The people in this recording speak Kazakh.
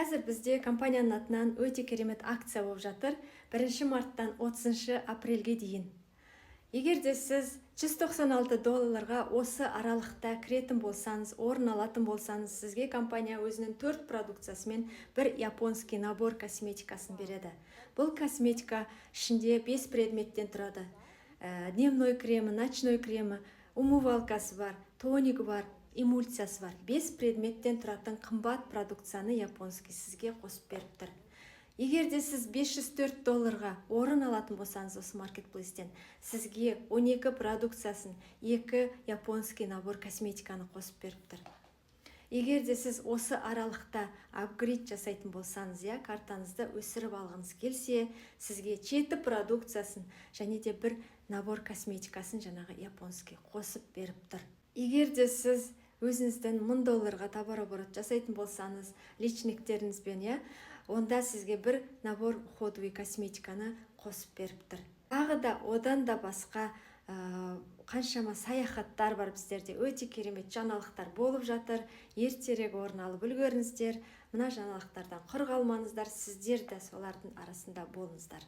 Қазір бізде компанияның атынан өте керемет акция болып жатыр 1 марттан 30 апрельге дейін. Егер де сіз 196 долларға осы аралықта кіретін болсаңыз, орын алатын болсаңыз, сізге компания өзінің төрт продукциясымен бір японский набор косметикасын береді. Бұл косметика ішінде 5 предметтен тұрады: дневной кремі, ночной кремі, умывалкасы бар, тонигі бар, эмульсиясы бар. 5 предметтен тұратын қымбат продукцияны японский сізге қосып беріп тұр. Егер де сіз 504 долларға орын алатын болсаңыз осы маркетплейстен, сізге 12 продукциясын, екі японский набор косметиканы қосып беріп тұр. Егер де сіз осы аралықта апгрейд жасайтын болсаңыз, иә, картаңызды өсіріп алғыңыз келсе, сізге жеті продукциясын және де бір набор косметикасын жаңағы японский қосып беріп тұр. Егер де сіз өзіңіздің 1000 долларға товарооборот жасайтын болсаңыз личниктеріңізбен, иә, онда сізге бір набор уходовый косметиканы қосып беріп тұр. Тағы да одан да басқа қаншама саяхаттар бар біздерде, өте керемет жаңалықтар болып жатыр. Ертерек орын алып үлгеріңіздер, мына жаңалықтардан құр қалмаңыздар, сіздер де солардың арасында болыңыздар.